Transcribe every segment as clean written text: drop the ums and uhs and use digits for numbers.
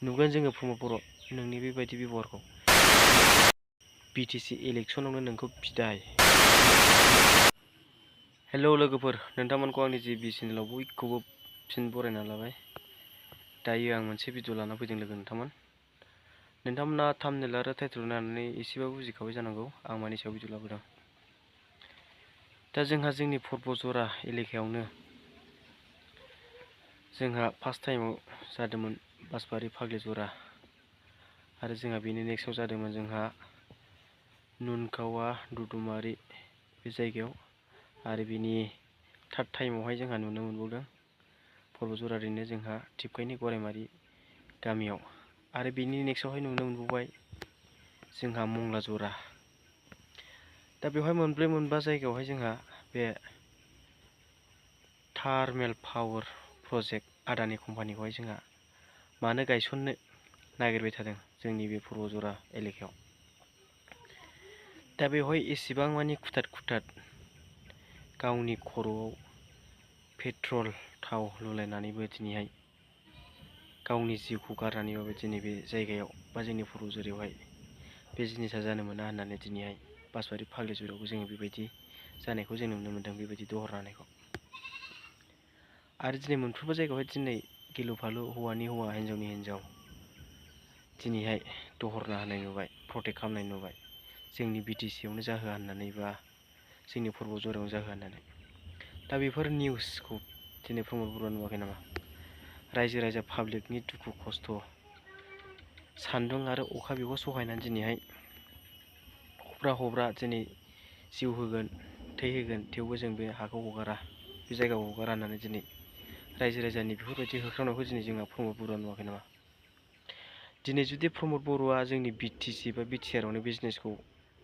नुगोन जोङो प्रमद बर' नोंनि बेबायदि बेबहारखौ बिटिसि इलेक्सनावनो नोंखौ बिदाय। हेलौ लोगोफोर, नोंथांमोनखौ आंनि जिबि चेनेलाव बयखौबो फिन बरायना लाबाय। दायो आं मोनसे भिडिअ लाना फैदों लोगो नोंथांमोना थाम्बनेल आरो टाइटेल नायनानै एसेबाबो बुजिखाबाय जानांगौ आं मानि सायाव भिडिअ लाबोदों। दा जोंहा जोंनि पर्बतझरा एलेकायावनो जोंहा फार्स्ट टाइमाव जादोंमोन बासबारि फाग्लिजरा, आरो जोंहा बेनि नेक्स्टआव जादोंमोन जोंहा नुनखावा दुदुमारि बे जायगायाव, आरो बिनि थार्ड टाइमावहाय जोंहा नुनो मोनबावदों पर्बतझरानिनो जोंहा टिपकाइनि गराइमारि गामियाव, आरो बिनि नेक्स्टआवहाय नुनो मोनबावबाय जोंहा मंला जरा। दा बेवहाय मोनब्रै मोनबा जायगायावहाय जोंहा बे थार्मेल पावार प्रजेक्ट आदानि कम्पानिखौहाय जोंहा मानो गायसननो नागिरबाय थादों जोंनि बे पर्बतझरा एलेकायाव। दा बेवहाय एसेबां मानि खुथार गावनि खर'आव पेट्रल थाव लुलायनानैबो दिनैहाय गावनि जिउखौ गारनानैबाबो दिनै बे जायगायाव बा जोंनि पर्बतझरायावहाय बे जिनिसा जानो मोना होननानै दिनैहाय बासबारि फाग्लिजरायावबो जोङो बेबायदि जानायखौ जों नुनो मोन्दों, बेबायदि दहर लानायखौ। आरो दिनै मोनफ्रोमबो जायगायावहाय दिनै गिलु फालु, हौवानि हौवा हिन्जावनि हिन्जाव दिनैहाय दहरना होनाय नुबाय, प्रटेक्ट खालामनाय नुबाय, जोंनि बिटिसियावनो जाहोआ होननानै बा जोंनि पर्बतझरायावनो जाहोआ होननानै। दा बेफोर निउसखौ दिनै प्रमद बर'आ नुवाखै नामा? रायजो राजा पाब्लिकनि दुखु खस्थ' सान्दुं आरो अखा बेखौ सहायनानै दिनैहाय हब्रा दिनै जिउ होगोन, थै होगोन, थेवबो जों बे हाखौ हगारा, बे जायगाखौ हगारा होननानै दिनै रायजो राजानि बेफोरबायदि होख्रावनायखौ दिनै जोंहा प्रमद बर'आ नुवाखै नामा? दिनै जुदि प्रमद बर'आ जोंनि बिटिसि बा बिटिआरआवनो बिजनेसखौ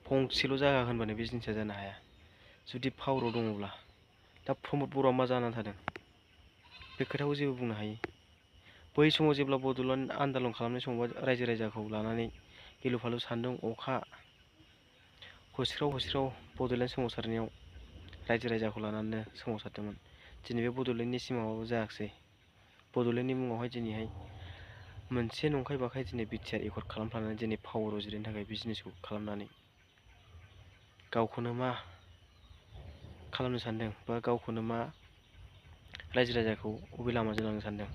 फंसेल' जायगा होनबानो बे जिनिसा जानो हाया। जुदि पावाराव दङब्ला दा प्रमद बर'आ मा जानानै थादों बे खोथाखौ जेबो बुंनो हायो। बै समाव जेब्ला बड'लेण्ड आन्दालन खालामनाय समाव रायजो राजाखौ लानानै गिलु फालु सान्दुं अखा होस्राव बड'लेण्ड सोमावसारनायाव रायजो राजाखौ लानानै सोमावसारदोंमोन। दिनै बे बड'लेण्डनि सिमाङाबो जायाखिसै। बड'लेण्डनि मुङावहाय दिनैहाय मोनसे नंखाय बाखाय दिनै बिटिआर एकर्ड खालामफ्लानानै दिनै पावाराव जिरायनो थाखाय बिजनेसखौ खालामनानै गावखौनो मा खालामनो सानदों बा गावखौनो मा रायजो राजाखौ बबे लामाजों लांनो सानदों।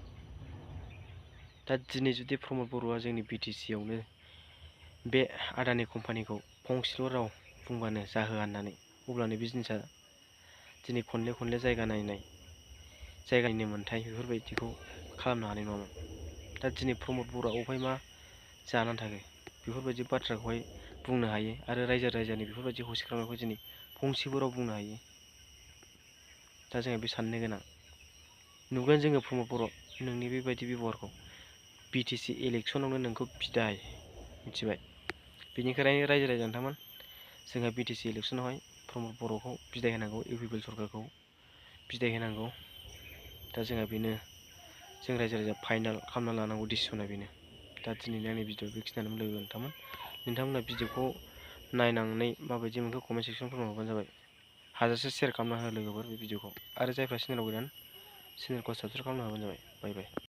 दा दिनै जुदि प्रमद बर'आ जोंनि बिटिसियावनो बे आदानि कम्पानिखौ फंसेल' राव बुंबानो जाहोआ होननानै, अब्लानो बिजनेसा दिनै खनले जायगा नायनाय, जायगानि मोन्थाय बेफोरबायदिखौ खालामनो हानाय नङामोन। दा दिनै प्रमद बर'आ अबहाय मा जानानै थाखो बेफोरबायदि बाथ्राखौहाय बुंनो हायो, आरो रायजो राजानि बेफोरबायदि होसिख्रावनायखौ दिनै फंसेबो राव बुंनो हायो। दा जोंहा बे साननो गोनां। नुगोन जोङो प्रमद बर' नोंनि बेबायदि बेबहारखौ बिटिसि इलेक्सनावनो नोंखौ बिदाय, मिथिबाय? बेनिखायनो रायजो राजा नोंथांमोन, जोंहा बिटिसि इलेक्सनावहाय प्रमद बर'खौ बिदाय होनांगौ, इउपिपिएल सरकारखौ बिदाय होनांगौ। दा जोंहा बेनो, जों रायजो राजा फाइनाल खालामना लानांगौ डिसिसना बेनो। दा दिनैनि आंनि भिडिअ बेखिनियानो लोगो नोंथांमोना भिडिअखौ नायनानै माबायदि मोनखो कमेन्ट सेक्सनाव फोरमायहरबानो जाबाय। हाजासे शेयार खालामना हो लोगोफोर बे भिडिअखौ, आरो जायफ्रा चेनेलाव गोदान चेनेलखौ साबस्क्राइब खालामना होबानो जाबाय। बाय बाय।